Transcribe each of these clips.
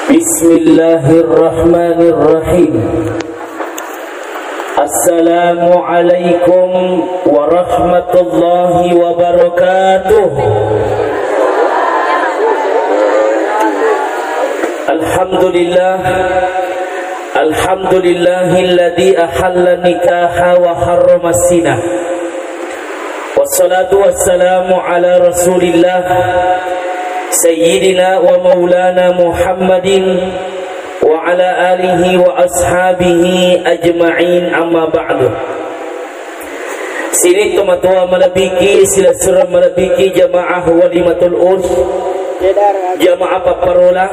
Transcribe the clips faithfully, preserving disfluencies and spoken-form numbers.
Bismillahirrahmanirrahim. Assalamualaikum warahmatullahi wabarakatuh. Alhamdulillah. Alhamdulillahilladzi ahalla nikaha wa harrama zina. Wassalatu wassalamu ala Rasulillah, Sayyidina wa Maulana Muhammadin, wa ala alihi wa ashabihi ajma'in, amma ba'du. Sining tomatoa malebbiki, silessureng malebbiki, jamaah walimatul urs, jamaah papparola,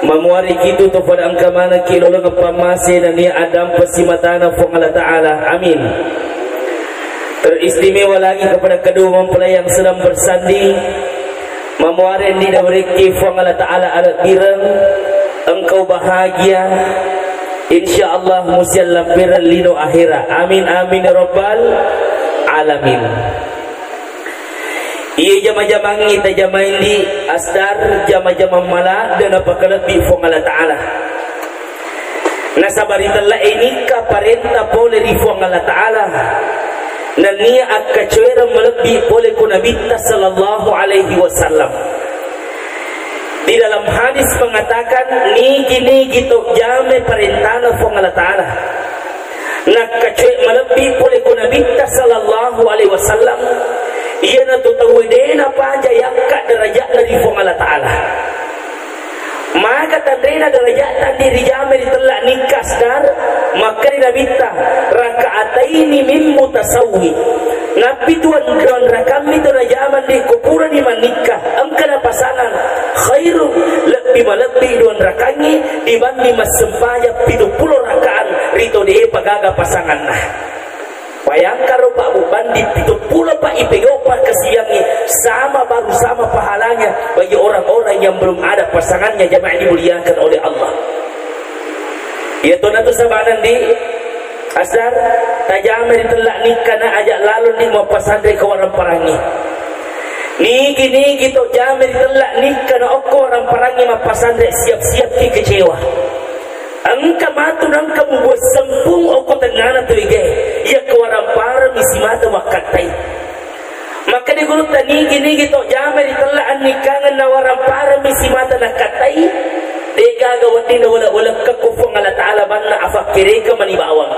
mamuari kitu to pada engka manekki lolong pammase nennia addampeng simatana Puang Allah Ta'ala. Amin. Teristimewa lagi kepada kedua mempelai yang sedang bersanding. Mamuare ni dawerekki Fuang Allah Ta'ala alebbireng, engkau bahagia, insya Allah musiang lampireng lino akhera. Amin, amin, ya rabbal alamin. Iye jama-jamangngi tajamain di asdar, jama-jamang mala, dan apa kelebih Fuang Allah Ta'ala. Nasaba ritella e nikka parenta pole ri Fuang Allah Ta'ala, nennia akkacoereng malebbi pole ku Nabitta sallallahu alaihi wasallam. Di dalam hadis mengatakan, nigi-nigi to jame parentana Fuang Allah Ta'ala, nakkacoe malebbi pole ku Nabitta sallallahu alaihi wasallam, iyanatu tauwe dena paja yakka derajatna ri Fuang Allah Ta'ala. Maka tanrena derajat tandi rijama ritella nikka asdar, makkeda Nabitta, rakaataini min mutasawwi. Nappi tuan, tuan rakammi tu najama di kupurani mannikka, engka napasangan, khairum, lebbi malebbi duan rakangngi dibanding massempajang pitu pulo rakaan rito depa gaga pasanganna. Bayangkaro, Pak Bu, bandi pitu pulo, Pak, ipegau pakkasiangngi sama, baru sama pahalanya bagi orang-orang yang belum ada pasangannya, jamaah yang dimuliakan oleh Allah. Iya to natu sabanan di asdar, tajama ritella nikka na aja lalo ni mappasanre ke warang parangi. Nigi-nigi to jama ritella nikka na okko warang parangi mappasanre, siap-siap ki kecewa. Engka matu nangka mubuat sempung okko tengngana tu ige, iya ke warang parang misi mata wakkattai. Maka di gurutta nigi-nigi to jama ritella annikkangan na warang parang misi mata nakkattai, degaga wedding na wala-wala kekko Fuang Allah Ta'ala banna afakkereka mani bawang.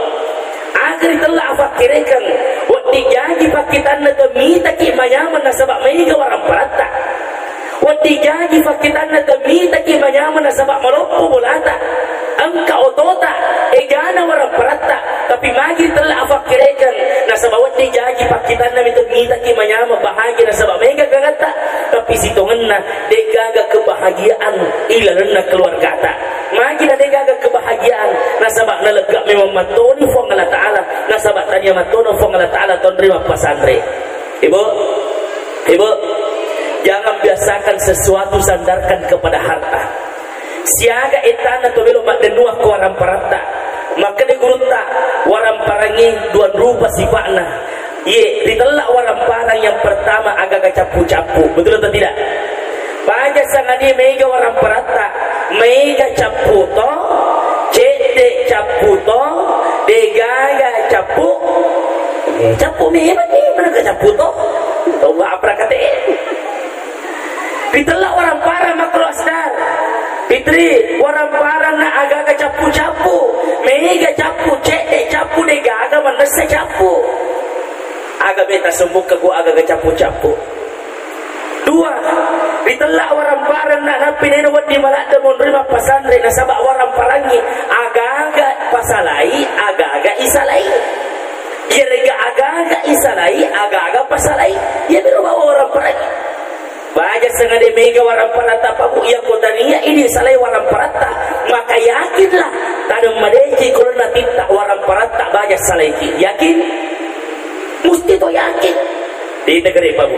Aga ritella afakkerekeng, wedding jaji pakkitanna to mitaki manyameng nasaba mega warang paratta. Wedding jaji pakkitanna to mitaki manyameng nasaba maloppo bolata. Engka otota, egana warang paratta, tapi magi tella afakkirekeng, nasaba wedding jaji pakkitanna mi to mitaki manyameng bahagia nasaba mega gagatta, tapi sitongenna degaga kebahagiaan ilalenna keluargata. Magi na degaga kebahagiaan, nasaba nalegga memang mattoni Fuang Allah Ta'ala, nasaba tania mattono Fuang Allah Ta'ala tonri mappasanre. Ibu, Ibu, jangan biasakan sesuatu sandarkan kepada harta. Siaga ettana to melo maddennua ko warang paratta. Makkeda gurutta, warang parangi dua rupa sipa'na. Iye, ritella warang parang yang pertama agaga cappu-cappu. Betul atau tidak? Baja sangadi mega warang paratta, mega cappu to, cedde cappu to, degaga cappu. Eh, cappu memang ni, mana ke cappu to? Tau apa kata eh? Ritella warang parang makro asdar. Fitri, warang parang na agaga cappu-cappu. Mega cappu, cedde cappu, degaga manessa cappu. Aga beta sembukka ku agaga cappu-cappu. Dua, ritella warang parang na nappi nena wedding maladde monri mappasanre nasaba warang parangi agaga pasalai, agaga isalai. Iyarega agaga isalai, agaga pasalai. Iya miro bawa warang parangi. Baja sengade mega warang paratta pabu iya kotania idi salai warang paratta, maka yakinlah tadeng madeceng kulonna titta warang paratta baja salaiki. Yakin? Musti to yakin. Di negeri pabu.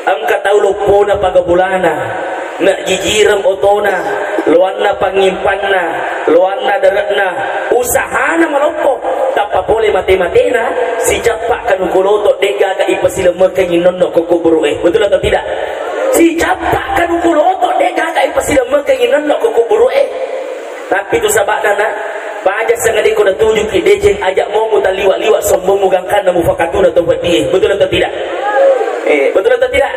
Engka tau loppona paga bulana, na jijireng otona, loanna pangimpanna, loanna dere'na, usahana maloppo, tappa pole mate-matena, sicappa kanuku loto, de'gaga ipasilemmekengngi nonno ko kuburu'e. Betul atau tidak? Sicappa kanuku loto, de'gaga ipasilemmekengngi nonno ko kuburu'e. Itu saba'na, nak. Baja sangadi ko natujuki deceng, aja' mo mutalliwa-liwa sombongmu gangkanna mufakatuna tau weddie. Betul atau tidak? Eh, betul atau tidak?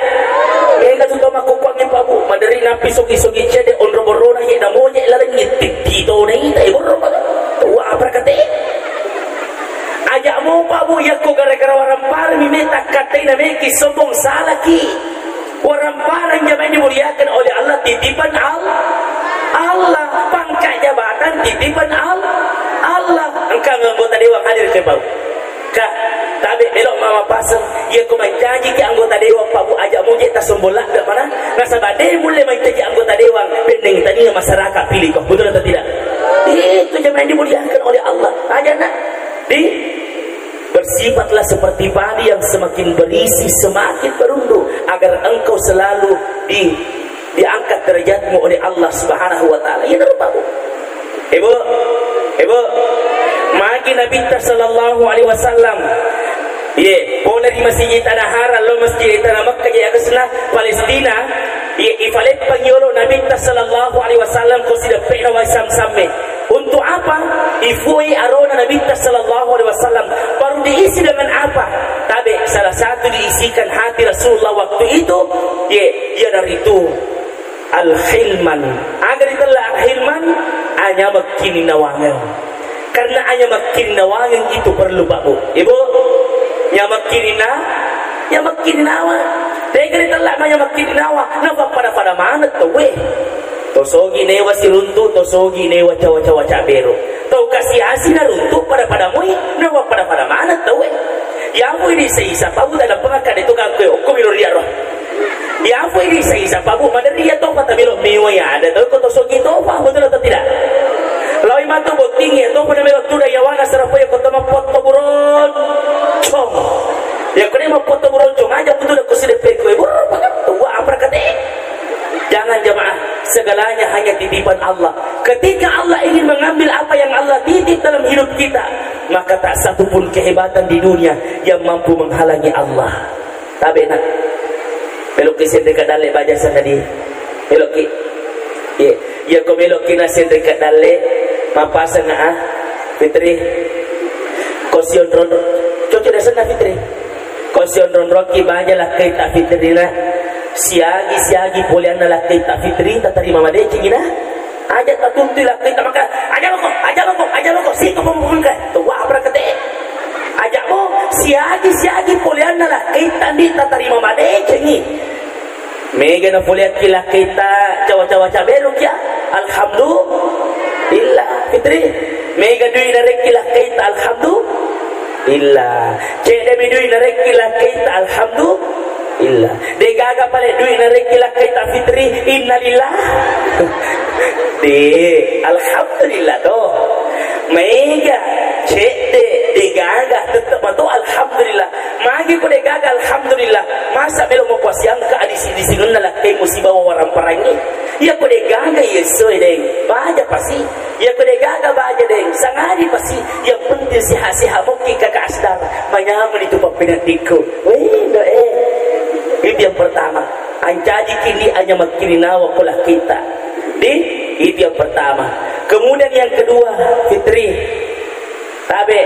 Eh, katu tau makkukkuangngi, Pak Bu. Maderri nappi sogi-sogi cede onro borrona ye namoje lalengngi titti tona ita, eh, borro, Pak. Wah, apa kate? Aja' mo, Pak Bu, yakko gara-gara waramparami me takkatai na meki sombong salaki. Waramparang jamaah dimuliakan oleh Allah, titipan Al-, Allah. Pangkat jabatan titipan Al-, Allah. Engka anggota dewan hadir ke bau. Ka, tabe' melo' mama pasang. Iya ko mancaji ki anggota dewan, Pak Bu, aja' muje tasombong ladde' mana. Nasaba' de' mulle mancaji anggota dewan, pendeng tania masyarakat pilih ko. Betul atau tidak? Itu jamaah dimuliakan oleh Allah. Aja' nak. Di Bersifatlah seperti padi yang semakin berisi, semakin berundu, agar engkau selalu di-, diangkat derajatmu oleh Allah Subhanahu wa Ta'ala. Iya, betul, Pak Bu. Ibu, Ibu, magi Nabitta sallallahu alaihi wasallam, ye, pole di Masjid Tanah Haram, lo Masjid Tanah Makkah, je, agasna Palestina, ye, ifaleppang yolo Nabitta sallallahu alaihi wasallam ko sideppe'na wai Samsamme. Untuk apa? Ifui arona Nabitta sallallahu alaihi wasallam. Baru diisi dengan apa? Tabe, salah satu diisikan hati Rasulullah waktu itu, ye, iyanaritu al-hilman. Aga ritella al-hilman? Anyamakkininawangeng. Karena anyamakkininawangeng itu perlu, Pak Bu. Ibu, nyamakkinina-, nyamakkininawa. Tega ritella manyamakkininawa, napappada-pada maneng tauwe. Tosogi newa siruntu, tosogi newa cawa-cawa cabero. Tau kasi-asi naruntu pada-pada mui, nawa pada-pada maneng tauwe. Yafu ini seisa pabu tadapeng akkade tu kakkoe okko milo ria ro. Yafu ini seisa pabu maderia tofa tamilo mewa ya ada tau ko tosogi tofa, betul atau tidak? Lawi matu botting ya tofa namilo tuda yawana sarapoya ko tama potto buroncong. Ya kone mau potto buroncong aja betul ko sidepe koe burr, tua apa kate? Jangan jamaah, segalanya hanya titipan Allah. Ketika Allah ingin mengambil apa yang Allah titip dalam hidup kita, maka tak satu pun kehebatan di dunia yang mampu menghalangi Allah. Tabe na. Meloki senre kadalle baja sangadi. Meloki. Ye, ya ko meloki na senre kadalle mapasang ah. Fitri. Kosion ron. Cocok dasar na Fitri. Ko sionronrokki baja lakkaitta Fitrina, siagi-siagi poleanna lakkaitta Fitri tatarima madecengi na. Aja tatuntui lakkaitta maka, aja mako, aja mako, aja mako, siko pemukangka. Tuwa apa kete? Aja mo, siagi-siagi poleanna lakkaitta ndi tatarima madecengi. Mega na poleakki lakkaitta cawa-cawa caberu kia. Alhamdulillah, Fitri. Mega dui narekki lakkaitta, alhamdulillah. Cedde mi dui narekki lakkaitta, alhamdulillah. Degaga pale dui narekki lakkaitta, Fitri, innalillah. De, alhamdulillah to. Mega cedde degaga tetep mato alhamdulillah. Magi ko degaga alhamdulillah. Masa melo mokuasiangka adisi-disingenna lakkai musibah wawaramparangngi. Iya ko degaga yesso deng. Baja pasi. Iya ko degaga baja deng. Sangadi pasi. Yang penting sehat-sehat mungkin kakak Asdar. Manyameng itu pappeneddikku. Weh, doe. Itu yang pertama. Ancaji kini hanya makkini nawa ko lakkaitta. Di, itu yang pertama. Kemudian yang kedua, Fitri. Tabe,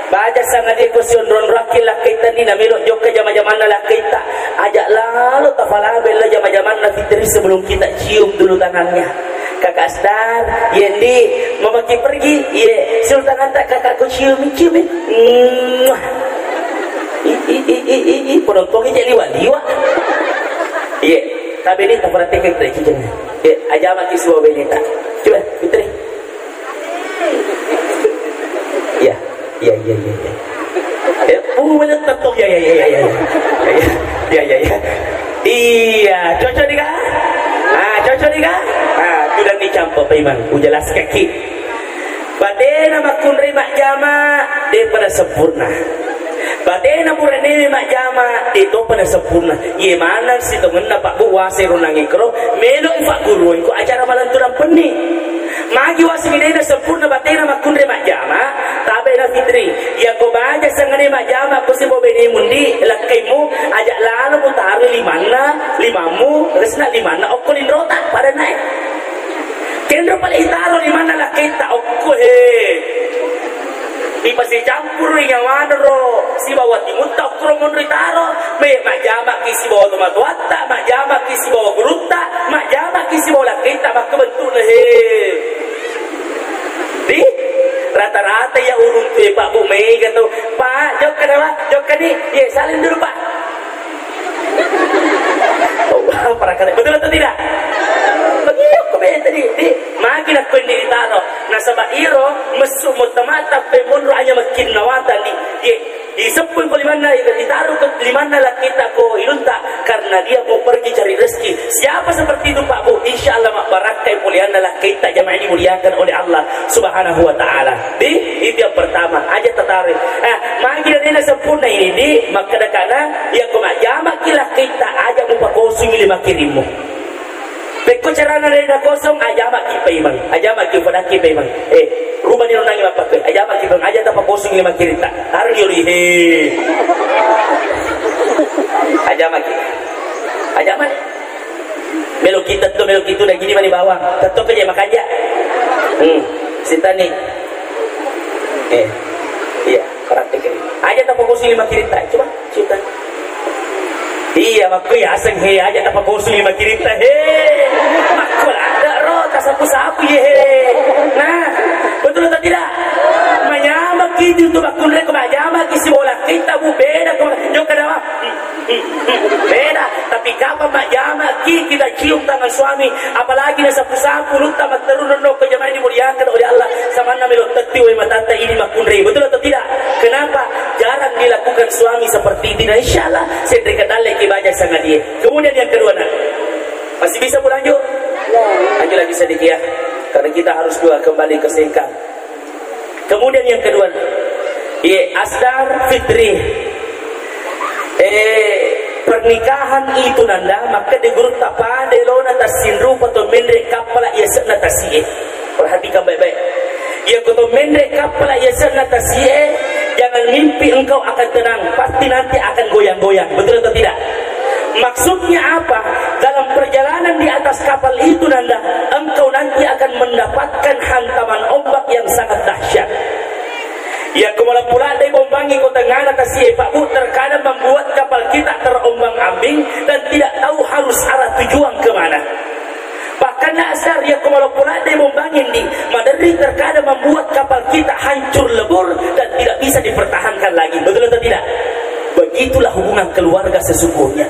baja sangadie ko sionronroakki lakkaitta ni namelo jokka jama-jamanna lakkaitta. Aja lalo tafalabe lo jama-jamanna Fitri sebelum kita cium dulu tangannya. Kakak Asdar, Yendi, mau makin pergi, ye, siul tanganta kakakku cium, cium, eh. Muah. I, i, i, i, i, i, penontongi jadi liwa-liwa. Ye, tabe ni tak perhatikan dari cium. Ye, aja mati suwa beneta. Coba, Fitri. Iya, iya, iya, iya, iya. Ya, uh, bener, tetep. Iya, iya, iya, iya, iya. Iya, iya, iya. Iya, cocok nih, Kak? Ah, cocok nih, Kak? Ah, sudah nih, campur, Pak Iman. Ujelas kaki. Batena makkunrai majjama, de pada sempurna. Batena burane majjama, de to pada sempurna. Iye maneng sitengenna Pak Bu wase runangi kro, melo Pak Guru iko acara malanturang penni. Magi wasi midena sempurna batena makkunrai majjama, tabe na Fitri. Iya ko baja sangane majjama ko sibo bene mundi, lakkaimu, aja lalo mutaro limanna, limammu, resna limanna okko linrota, pada nae. Ken Iro pale itaro limanna lakkaitta okko he. Ipasicampurui nyawana ro sibawa timutta okkoro monro itaro. Be majjamaki sibawa tomatoatta, majjamaki sibawa gurutta, majjamaki sibawa lakkaitta makkebentukna he. Di rata-rata ya uruntu e Pak Bu mega to. Pak, jokka dawa, jokka di. Ye, saling dulu Pak. Wah, para kare. Betul atau tidak? Begitu aku bete di, di. Magi nak kau ini ditaro. Nasaba iro messu muttamata pe monro anya makin nawatan di. Ye, disebut ko limanna, ditaruh ke limanna lakkaitta ko ilunta karena dia mau pergi cari rezeki. Siapa seperti itu Pak Bu? Insya Allah mak barakkai mulianna lakkaitta jamaah ini dimuliakan oleh Allah Subhanahu wa Ta'ala. Di, itu yang pertama. Aja tertarik. Nah, magi dari sempurna ini di makkadakana, ya ko majjamaki lakkaitta aja mupakosungi lima kirimmu. Pekko carana rena kosong, ajamaki paimeng, ajamaki upadakki paimeng. Eh, rumah ni nonangi mappakke, ajamaki paimeng, aja tapakosong lima kiritta. Harus diului he. Ajamaki, ajamaki. Melo kita tu, melo kitu dan gini mani bawang. Tetap aja makanja. Hmm, sitani. Eh, iya, praktek ini. Aja tapakosong lima kiritta, coba. Cinta. Iya, makko yaseng he aja tapakosui makiritta he. Makko ladde ro tasapu-sapu ye he. Nah, betul atau tidak? Manyamaki itu tu makkunre ko majamaki sibawa lakkaitta bu beda ko jokka dawa. Beda, tapi kapan majamaki kita cium tangan suami, apalagi nasapu-sapu lutta matteru nonno ko jamaah dimuliakan oleh Allah. Samanna melo tetti wae matatta ini makkunre. Betul atau tidak? Kenapa? Jarang dilakukan suami seperti itu. Nah, insya Allah, sedrika dalle ki baja sangadie. Kemudian yang kedua, nak. Masih bisa, Bu, lanjut? Lanjut lagi sedikit, ya. Karena kita harus juga kembali ke Sengkang. Kemudian yang kedua, ye, Asdar Fitri. Eh, pernikahan itu nanda, maka di guru tapada lona tasinrupa to menre kappala yasenna tasie. Perhatikan baik-baik. Iya ko to menre kappala yasenna tasie, jangan mimpi engkau akan tenang, pasti nanti akan goyang-goyang. Betul atau tidak? Maksudnya apa? Dalam perjalanan di atas kapal itu nanda, engkau nanti akan mendapatkan hantaman ombak yang sangat dahsyat. Iya ko maleppu ladde bombangi ko tengana tasie, Pak Bu, terkadang membuat kapal kita terombang-ambing dan tidak tahu harus arah tujuan ke mana. Bahkan Asdar, iya ko maleppu ladde bombangi ni, maderri terkadang membuat kapal kita hancur lebur dan tidak bisa dipertahankan lagi. Betul atau tidak? Begitulah hubungan keluarga sesungguhnya.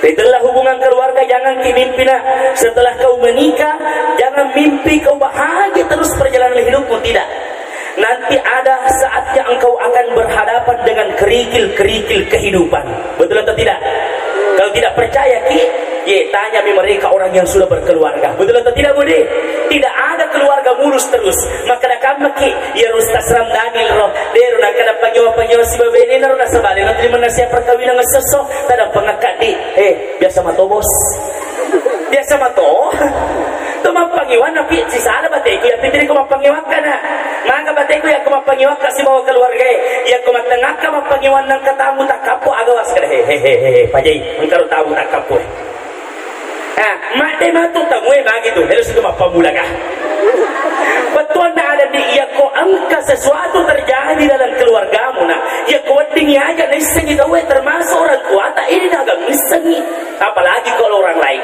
Itulah hubungan keluarga, jangan ki mimpi, nak. Setelah kau menikah, jangan mimpi kau bahagia terus perjalanan hidupmu, tidak. Nanti ada saatnya engkau akan berhadapan dengan kerikil-kerikil kehidupan. Betul atau tidak? Kalau tidak percaya ki, ye, tanya mi mereka orang yang sudah berkeluarga. Betul atau tidak, Budi? Tidak ada keluarga mulus terus. Maka ada kamu ki, ya Ustaz Ramdhani ro, dero nak ada pangewa-pangewa si babene ro nasabale, nanti mana siap perkawinan ngeseso, tadang pengakak di, eh, biasa mato bos. Biasa mato. To mappangiwan napi sisana bateku ya pitiri ko mappangiwakka na. Maka bateku ya ko mappangiwakka sibawa keluarga. Ya ko mattengakka mappangiwan nang katamu takkapo aga waskada. He he he he he. Pajai engkaro tamu takkapo. Ah, mate matu tamue magi tu. Harus itu mappamulaga. Betul ada di iya ko engka sesuatu terjadi dalam keluargamu nak. Ya ko wedding aja naissengi taue termasuk orang tua tak ini naga missengi. Apalagi kalau orang lain.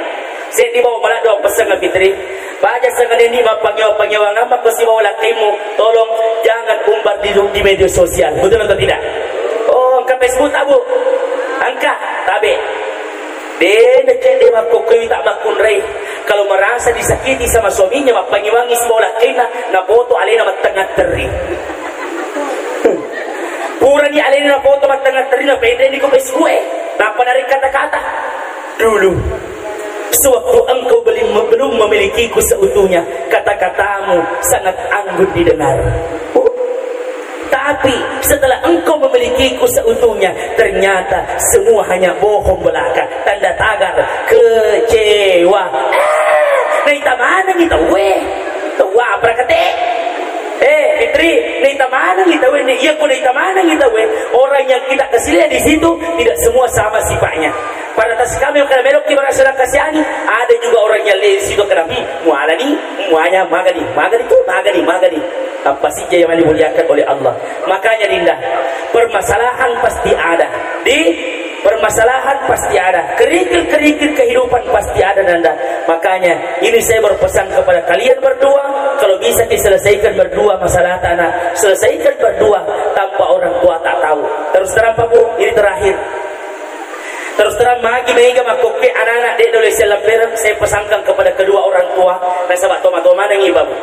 Seddi bawang mala doang pesengnge Fitri. Baja sengnge ni mappangewa-pangewa ngamma ko sibawa lakkaimu, tolong jangan umbar di, di media sosial. Betul atau tidak? Oh, engka Facebook tak, Bu? Engka, tabe. De, de, de, makkokkoi tak makkunrai. Kalau merasa disakiti sama suaminya, mappangewangi sibawa lakkaina, napoto alena mattengah terri. Purani alena napoto mattengah terri, napenreni ko Facebook e. Nappa narik kata-kata. Dulu, sewaktu engkau belum, belum memilikiku seutuhnya, kata-katamu sangat anggun didengar. Uh, tapi setelah engkau memilikiku seutuhnya, ternyata semua hanya bohong belaka. Tanda tagar kecewa. Eh, naita manengi tauwe. Tauwa apa kate? Eh, Fitri, naita manengi tauwe ni. Iya ko naita manengi tauwe. Orang yang kita kasih lihat di situ tidak semua sama sifatnya. Pada atas kami, karena melokki merasa kasiani, ada juga orang yang lain situ kena, hmm, mualani, muanya, magani, magani tu, magani, magani. Apa sih yang dimuliakan oleh Allah? Makanya, Dinda, permasalahan pasti ada. Di permasalahan pasti ada. Kerikil-kerikil kehidupan pasti ada, Nanda. Makanya, ini saya berpesan kepada kalian berdua, kalau bisa diselesaikan berdua masalah tanah, selesaikan berdua tanpa orang tua tak tahu. Terus terang, Pak Bu, ini terakhir. Terus terang, magi mega makkokkoe anak-anak de' nolai siallampereng, saya pesankan kepada kedua orang tua, nasaba' tomatoa manengngi, Pak Bu.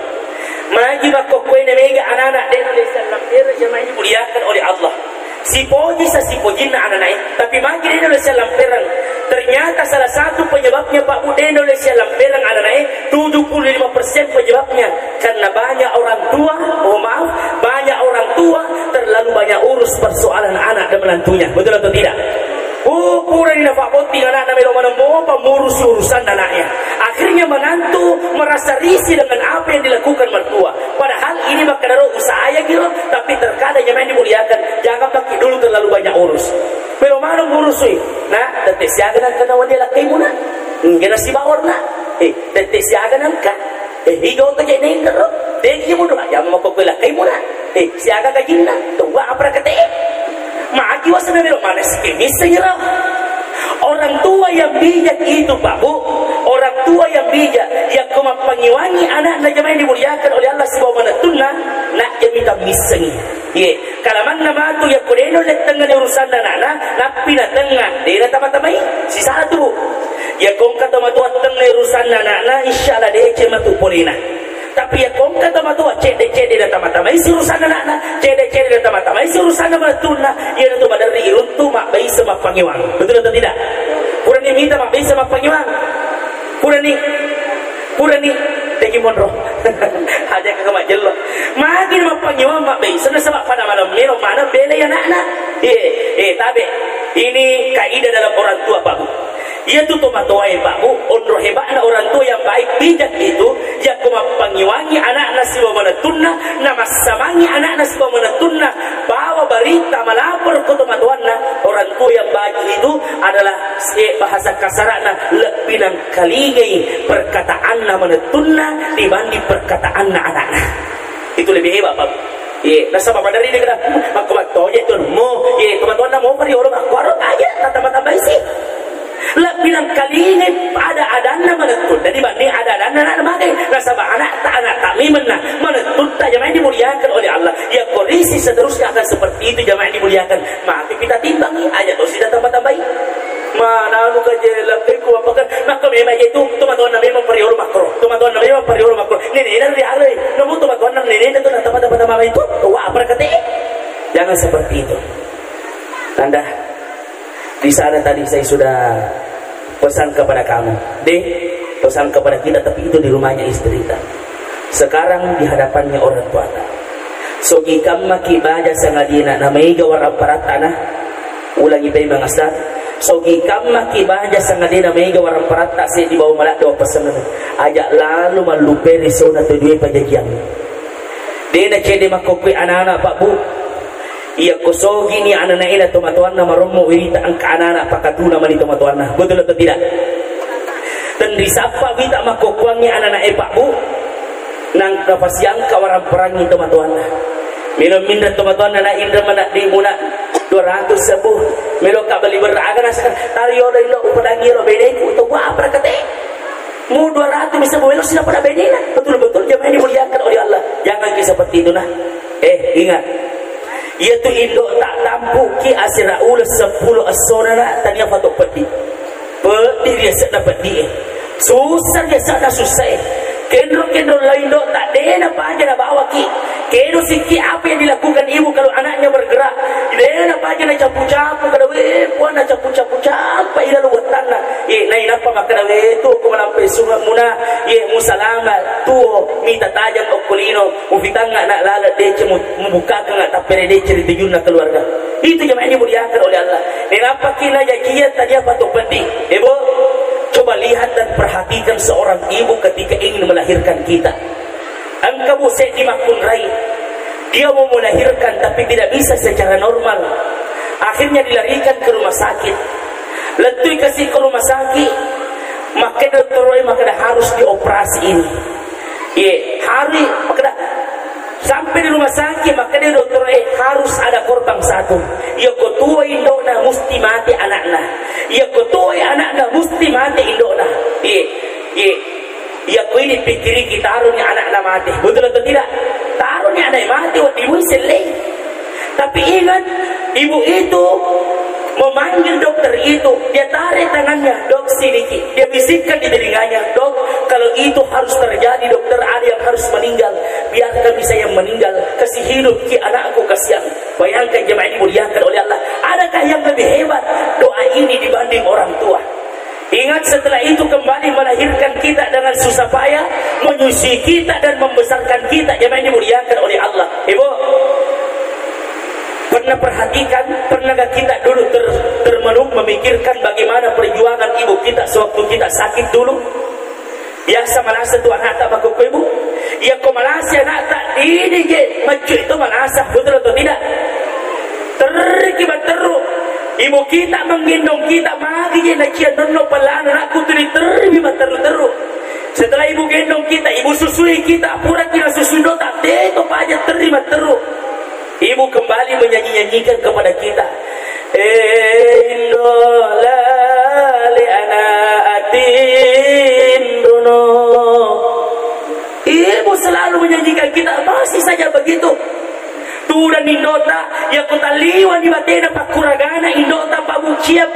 Magi makkokkoe na mega anak-anak de' nolai siallampereng, jamaah yang dimuliakan oleh Allah. Sipoji sasipojinna anak-anak e, tapi magi de' nolai siallampereng. Ternyata salah satu penyebabnya, Pak Bu, de' nolai siallampereng anak-anak e, tujuh puluh lima persen penyebabnya karena banyak orang tua, oh maaf, banyak orang tua terlalu banyak urus persoalan anak dan menantunya. Betul atau tidak? Oh, purani napabbotting anakna melo maneng mopa murus urusan anaknya. Akhirnya menantu merasa risih dengan apa yang dilakukan mertua. Padahal ini makkedaro usaha ya gitu, tapi terkadang yang dimuliakan, jangan pakai dulu terlalu banyak urus. Melo maneng urus, wi. Nah, tette siaga nang kena wali lakkaimu, nak. Enggak nasi baor, nak. Eh, tette siaga nang ka. Eh, higa oto je nengkero. Tegi mudo, ya mau kok bela kai muna. Eh, siaga gajinna. Tuwa apa kate? Magi wasana melo mana siki missengi ro. Orang tua yang bijak itu, Pak Bu. Orang tua yang bijak, yakko mappangiwangi anakna, jamaah yang dimuliakan oleh Allah, sibawa manettunna, nak jami tammissengi. Ye, kalamanna matu yakko de' nulle tengngani urusanna anakna, nappi natengnga, de' natama-tamai. Sisatu, yakko engka tomatoa tengnga urusanna anakna, insya Allah deceng matu polena. Tapi yakko engka tomatoa cedde-cedde natama-tamai si urusanna anakna, cedde-cedde natama-tamai si urusanna manettunna, iyanatu maderri iruntu mabbaisa mappangiwang. Betul atau tidak? Purani mita mabbaisa mappangiwang. Purani, purani, tegi monro. Aja ka majjello. Magi mappangiwang mabbaisa, nasaba pada malam melo mana bela ya anakna. Eh, eh, tabe. Ini kaidah dalam orang tua, Pak Bu. Iyatu tomatoae, Pak Bu, onro hebatna orang tua yang baik bijak itu, yakko mappangiwangi anakna sibawa manettunna, namassamangi anakna sibawa manettunna, bawa berita melapor ke tomatoanna, orang tua yang baik itu adalah se-, bahasa kasarana lebbi nangkalingai perkataanna manettunna dibanding perkataanna anakna. Itu lebih hebat, Pak. Iya, nasaba maderri dia kena, hmm, makko battoje tu, mo, iya, tomatoanna mo pariolo makkuaro aja, tambah-tambahi sih. Lebbi nangkalingai ada-adanna manettunna dibanding ada-adanna anakna magai. Nasaba anak tak, anak tak mimenna, manettutta jamaah yang dimuliakan oleh Allah. Yakko risi seterusnya akan seperti itu, jamaah yang dimuliakan. Mati kita timbangi, aja tosi tambah-tambahi. Mana anu kaje lakkaiku apa kan? Maka memang itu, tomatoanna memang pariolo makkoro. Tomatoanna memang pariolo makkoro. Nenena ri alai. Namu tomatoanna nenena tu natama-tama itu. Wah, apa kate? Jangan seperti itu. Anda di sana tadi saya sudah pesan kepada kamu. Deh, pesan kepada kita, tapi itu di rumahnya istri ta. Sekarang di hadapannya orang tua ta. Sogi kammaki baja sangadina na maega waramparatta na. Ulangi pai mangasar. Sogi kammaki baja sangadina maega waramparatta seddi bawang maladde wapasenneng. Aja lalu malluperi sona tu dua pajajiang. Dena cede makkokkoe anak-anak, Pak Bu. Iyakko sogini ananaena tomatoanna marommo wirita engka anana pakatuna mani tomatoanna. Betul atau tidak? Tenri sappa wita makkokkoangngi ananae, Pak Bu. Nang napasiangka waramperangngi tomatoanna. Melo minreng tomatoanna na inreng manaddi muna dua ratus sebu. Melo ka beli berra aga nasaka tariolo ilo upadangi ilo beneku to gua apa kate? Mu dua ratus bisa melo sila pada benena. Betul-betul jamaah yang dimuliakan oleh Allah. Jangan ki seperti itu nah. Eh, ingat. Iyatu indo tak tampuki asera uleng seppulo essona na tania fato peddi. Peddi riase'na peddi e. Susah riase'na susah e. Kenro-kenro lain do tak dena paja na bawaki. Keno sikki apa yang dilakukan ibu kalau anaknya bergerak. Dena paja na capu-capu kada we puana capu-capu campa ila luwattanna. Eh, nainappa makkeda we tu ko malampe sunga muna. Eh, musalama tuo mita tajang okkolino. Mufitangnga na laleng deceng mu-, mubukkakeng tappere deceng ri tujunna keluarga. Itu jamaah yang dimuliakan oleh Allah. Nenappa ki na jajian tadi apa tu peddi. Ebo, coba lihat dan perhatikan seorang ibu ketika ingin melahirkan kita. Engka bu seddi makkunrai. Dia mau melahirkan tapi tidak bisa secara normal. Akhirnya dilarikan ke rumah sakit. Lettui kasi ke rumah sakit, makkeda dokter e, makkeda harus dioperasi ini. Ye, hari makkeda sampai di rumah sakit, makkeda dokter e, harus ada korban satu. Iya ko tuo indokna, musti mati anakna. Iya ko tuo anakna, musti mati indokna. Ye, ye. Iya ko ini pikkiriki, taroni anakna mati. Betul atau tidak? Taroni anak mati, wedding ibu sellei. Tapi ingat, ibu itu memanggil dokter itu, dia tarik tangannya, "Dok, sini ki." Dia bisikkan di telinganya, "Dok, kalau itu harus terjadi, dokter, ada yang harus meninggal. Biarkan saya yang meninggal, kasih hidup ki anakku, kasihan." Bayangkan jemaah yang dimuliakan oleh Allah, adakah yang lebih hebat doa ini dibanding orang tua? Ingat, setelah itu kembali melahirkan kita dengan susah payah, menyusui kita dan membesarkan kita, jemaah yang dimuliakan oleh Allah. Ibu, pernah perhatikan, pernahkah kita dulu ter- termenung memikirkan bagaimana perjuangan ibu kita sewaktu kita sakit dulu? Biasa malasa tu anakta makkokkoe, Bu. Iya ko malasa anakta, ini je maccu itu malasa, betul atau tidak? Terriki matteru. Ibu kita menggendong kita, magi je nacia nonno pellana anakku tu, diterri matteru-teru. Setelah ibu gendong kita, ibu susui kita, pura kira susu dota, teto paja terri matteru. Ibu kembali menyanyi-nyanyikan kepada kita, "Eh, Indo, lale ana atindono." Ibu selalu menyanyikan kita, masih saja begitu. Tuda indota, iya ko taliwa ni batena pakkuragana indota, Pak Bu, ciap.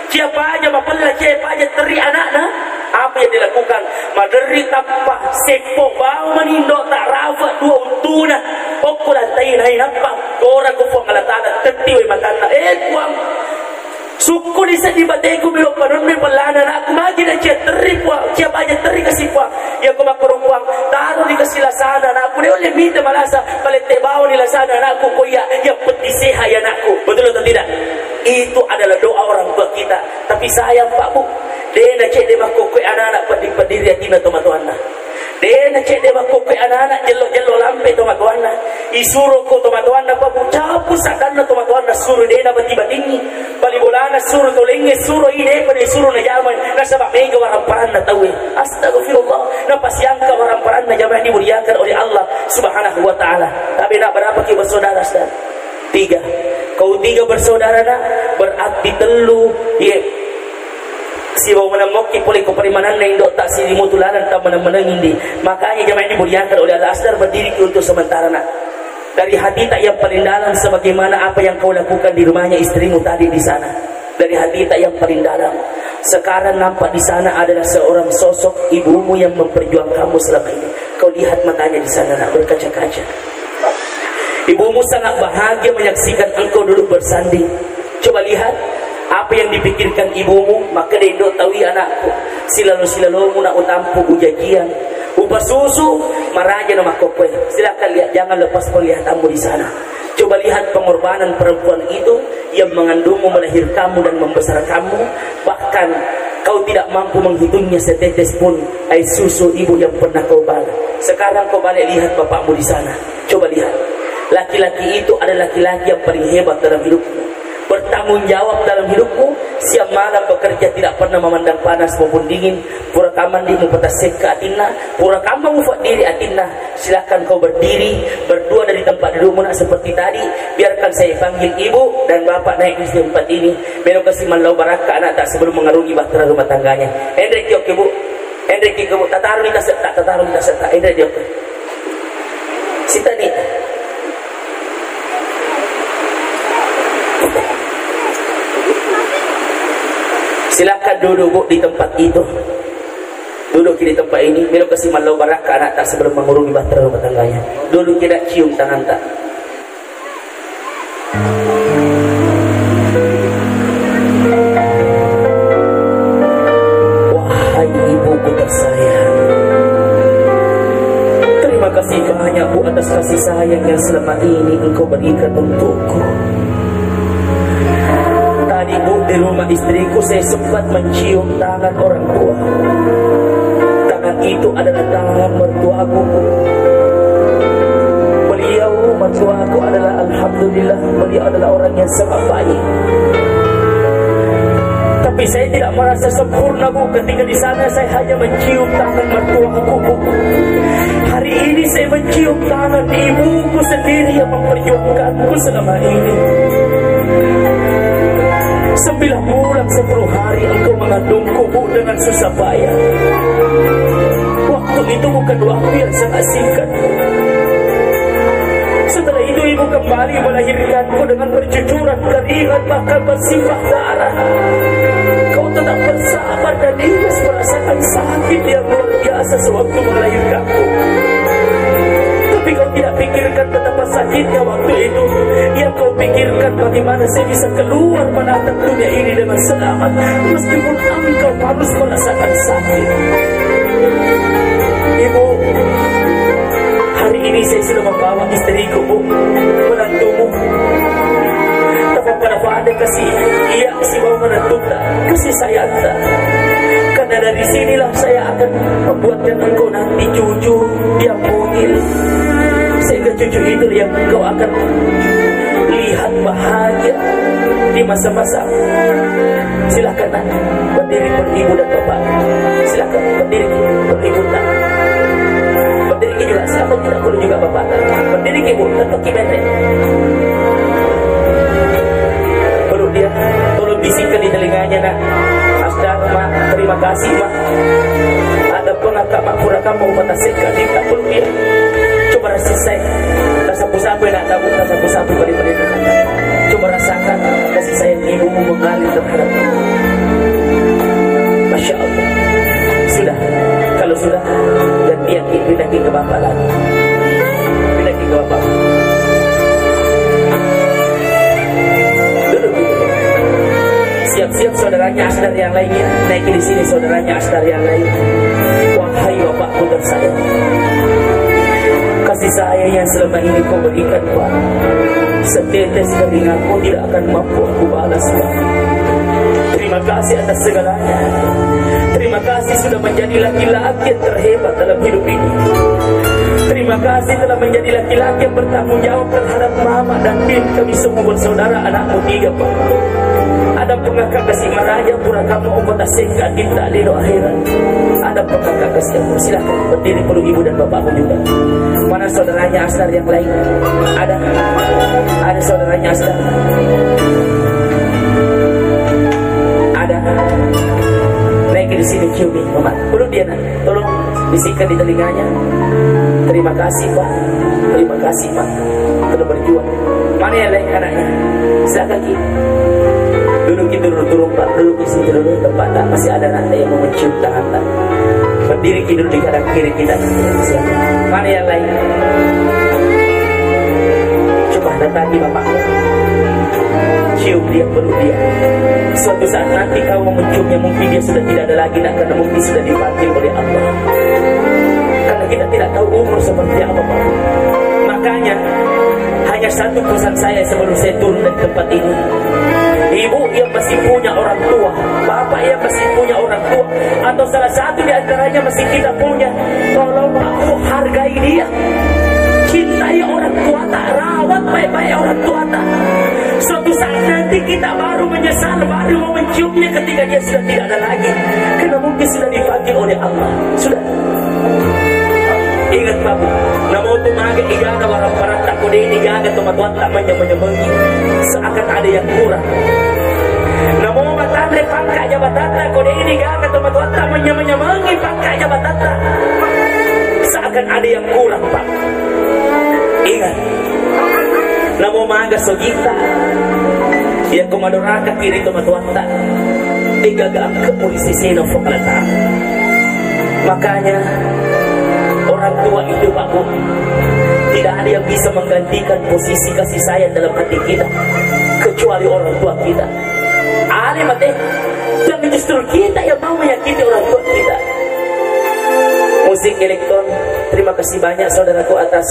Ciap aja mapella, ciap aja terri anakna. Apa yang dilakukan? Maderri tappa, seppo bau mani indota, rafa dua uttuna. Okko lantai nai nappa, gora ko Puang Allah Taala, tetti wai matanna. Eh, Puang, sukku di seddi bateku melo panonno pellana anakku, magi na ciap terri, Puang, ciap aja terri kasi, Puang. Iya ko makkoro, Puang, taro di kasi lasana anakku, de ulle mita malasa, palette bau ni lasana anakku, ko iya, iya petti sehat ya anakku. Betul atau tidak? Itu adalah doa orang tua kita. Tapi sayang, Pak Bu, de na cedde makkokkoe anak-anak peddi-peddi ri atinna tomatoanna. De na cedde makkokkoe anak-anak jello-jello lampe tomatoanna. Isuro ko tomatoanna, Pak Bu, capu saddanna tomatoanna, suro de na bati-batingi. Pali bolana suro, tolengnge suro, ide pada suro na jamai, nasaba mega waramparanna tauwe. Astagfirullah, napasiangka waramparanna, jamaah dimuliakan oleh Allah Subhanahu wa Ta'ala. Tapi nak, berapa ki bersaudara, Ustaz? Tiga. Kau tiga bersaudara, nak, berarti tellu, ye. Sibawa manemmokki pole ko parimananna indota, sirimu tu laleng tammaneng-maneng indi. Makanya jamaah dimuliakan oleh Allah, Asdar, berdiri untuk sementara, nak. Dari hati tak yang paling dalam, sebagaimana apa yang kau lakukan di rumahnya istrimu tadi di sana. Dari hati tak yang paling dalam. Sekarang nampak di sana adalah seorang sosok ibumu yang memperjuang kamu selama ini. Kau lihat matanya di sana, nak, berkaca-kaca. Ibumu sangat bahagia menyaksikan engkau duduk bersanding. Coba lihat apa yang dipikirkan ibumu, maka de indo tawi anakku. Silalo-silalomu nak utampu ujajian, upasusu, maraja na makkokkoe. Silakan lihat, jangan lepas penglihatanmu di sana. Coba lihat pengorbanan perempuan itu yang mengandungmu, melahirkanmu dan membesarkanmu. Bahkan kau tidak mampu menghitungnya setetes pun air susu ibu yang pernah kau bala. Sekarang kau balik lihat bapakmu di sana. Coba lihat. Laki-laki itu adalah laki-laki yang paling hebat dalam hidupmu. Bertanggung jawab dalam hidupmu. Siang malam bekerja tidak pernah memandang panas maupun dingin. Pura kamandi mupatassekka atinna, pura kamma mufaddiri atinna. Silakan kau berdiri, berdua dari tempat dudukmu, nak, seperti tadi. Biarkan saya panggil ibu dan bapak naik di tempat ini. Melo kasi mallau barakka anakta sebelum mengarungi bahtera rumah tangganya. Enre ki oke, Bu. Enre ki oke, Bu. Tataruni tasetta, tataruni tasetta. Enre ki oke. Sitani. Silakan duduk, Bu, di tempat itu. Duduk di tempat ini, melo kasi mallau barakka anakta sebelum mengarungi bahtera rumah tangganya. Duduk, tidak cium tangan tak. Wahai ibuku tersayang, terima kasih banyak, Bu, atas kasih sayang yang selama ini engkau berikan untukku. Tadi, Bu, di rumah istriku saya sempat mencium tangan orang tua. Tangan itu adalah tangan mertuaku, Bu. Beliau, mertuaku, adalah, alhamdulillah, beliau adalah orang yang sangat baik. Tapi Saya tidak merasa sempurna, Bu, ketika di sana saya hanya mencium tangan mertuaku, Bu. Hari ini saya mencium tangan ibuku sendiri yang memperjuangkanku selama ini. Sembilan bulan sepuluh hari engkau mengandungku, Bu, dengan susah payah. Waktu itu bukan waktu yang sangat singkat. Setelah itu ibu kembali melahirkanku dengan bercucuran keringat, bahkan bersimbah darah. Kau tetap bersabar dan ikhlas merasakan sakit yang luar biasa sewaktu melahirkanku. Tapi kau tidak pikirkan betapa sakitnya waktu itu. Yang kau pikirkan bagaimana saya bisa keluar menatap dunia ini dengan selamat meskipun engkau harus merasakan sakit. Ibu, hari ini saya sudah membawa istriku, Bu, menantumu. Tapa pada pada kasih iya sibawa menantuta, kasih sayangta. Karena dari sinilah saya akan membuatkan engkau nanti cucu yang mungil. Sehingga cucu itu yang engkau akan lihat bahagia di masa-masa. Silahkan, Nak, berdiri, ibu dan bapak. Silahkan berdiri, ibu, Nak. Berdiri juga, silahkan, tidak perlu juga bapak. Berdiri, ibu, tetap ki bete. Peluk dia, tolong bisikkan di telinganya, Nak. Asdar, Mak, terima kasih, Mak. Ada pengakak, Mak, pura kamu, kata sekali, tak perlu dia. Coba rasa saya. Tasapu-sapu, Nak, tahu, tasapu-sapu, balik-balik. Coba rasakan kasih sayang ibumu mengalir terhadap kamu. Masya Allah. Sudah. Kalau sudah, gantian ki, pindah ki ke bapak lagi. Pindah ki ke bapak. Duduk ki. Siap-siap saudaranya Asdar yang lainnya. Naik di sini saudaranya Asdar yang lain. Wahai bapakku tersayang. Kasih sayang yang selama ini kau berikan, Pak, setetes keringatmu tidak akan mampu aku balas, Pak. Terima kasih atas segalanya. Terima kasih sudah menjadi laki-laki yang terhebat dalam hidup ini. Terima kasih telah menjadi laki-laki yang bertanggung jawab terhadap mama dan din kami semua bersaudara, anakmu tiga, Pak. Ada pengakak kasih maraja, pura kamu ombak tasengka, tinta lino akhirat. Ada pengakak kasih, silahkan berdiri, perlu ibu dan bapakmu juga. Mana saudaranya Asdar yang lain? Ada? Ada saudaranya Asdar? Ada? Naik di sini, ciumi, Mama. Perlu dia, Nak. Tolong bisikkan di telinganya. Terima kasih, Pak. Terima kasih, Pak. Telah berjuang. Mana yang lain anaknya? Silakan ki. Duduk ki turun-turun, Pak. Duduk di sini dulu, tempat, tak masih ada anak yang mau mencium tangan, tak. Berdiri ki dulu di kanan kiri kita. Silakan. Mana yang lain? Coba datangi bapakmu. Cium dia, peluk dia. Suatu saat nanti kau mau menciumnya, mungkin dia sudah tidak ada lagi, Nak, karena mungkin sudah dipanggil oleh Allah. Karena kita tidak tahu umur seperti apa, Pak. Makanya, hanya satu pesan saya sebelum saya turun dari tempat ini. Ibu yang masih punya orang tua, bapak yang masih punya orang tua, atau salah satu di antaranya masih kita punya, tolong, Pak, hargai dia. Cintai orang tua, tak, rawat baik-baik orang tua, tak. Suatu saat nanti kita baru menyesal, baru mau menciumnya ketika dia sudah tidak ada lagi. Karena mungkin sudah dipanggil oleh Allah. Sudah. Ingat, Pak, Bu. Namo tu mage igaga warang paratta, ko de' ni gaga tomatoatta manyameng-nyamengi. Seakan ada yang kurang. Namo matanre pangka jabatatta, ko de' ni gaga tomatoatta manyameng-nyamengi pangka jabatatta. Seakan ada yang kurang, Pak. Ingat. Namo maga sogita. Iya ko madoraka kiri tomatoatta. Degaga engka muri sisena Puang Allah Ta'ala. Makanya, orang tua itu, Pak, Bu, tidak ada yang bisa menggantikan posisi kasih sayang dalam hati kita kecuali orang tua kita. Ale mate, dan justru kita yang mau menyakiti orang tua kita. Musik elektron, terima kasih banyak saudaraku atas,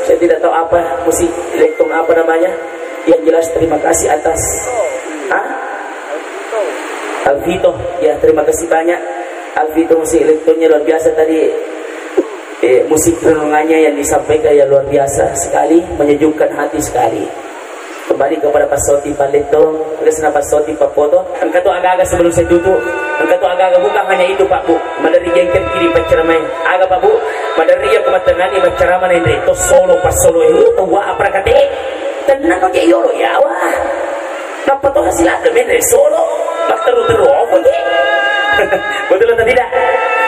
saya tidak tahu apa musik elektron apa namanya. Yang jelas terima kasih atas, ah? Alvito, ya, terima kasih banyak. Alvito, musik elektronnya luar biasa tadi. Eh, musik renungannya yang disampaikan ya luar biasa sekali, menyejukkan hati sekali. Balik kepada Pak Soti Paletto, terus na Pak Soti Pak Poto. Engka tu aga-aga sebelum saya tutup. Engka tu aga-aga bukan hanya itu, Pak Bu. Madari jengkel kiri pacceramai. Aga, Pak Bu? Madari ya kematengani macceramai nendri. To solo, pas solo itu, to wa apa kate? Tenang kok, yolo, ya wah. Nappa to silata menre solo, matteru-teru apa je? Betul atau tidak?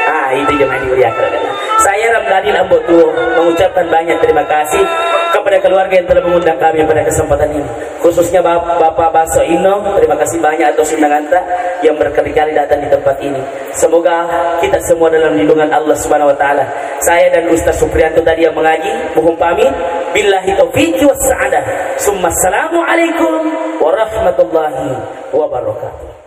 Ah, itu jemaah yang dimuliakan Allah. Saya Ramdhani Lambotuo mengucapkan banyak terima kasih kepada keluarga yang telah mengundang kami pada kesempatan ini. Khususnya Bap-, Bapak Baso Ino, terima kasih banyak atas undangan yang berkali-kali datang di tempat ini. Semoga kita semua dalam lindungan Allah Subhanahu wa Ta'ala. Saya dan Ustaz Suprianto tadi yang mengaji, mohon pamit. Billahi taufiq was sa'adah. Summa assalamualaikum warahmatullahi wabarakatuh.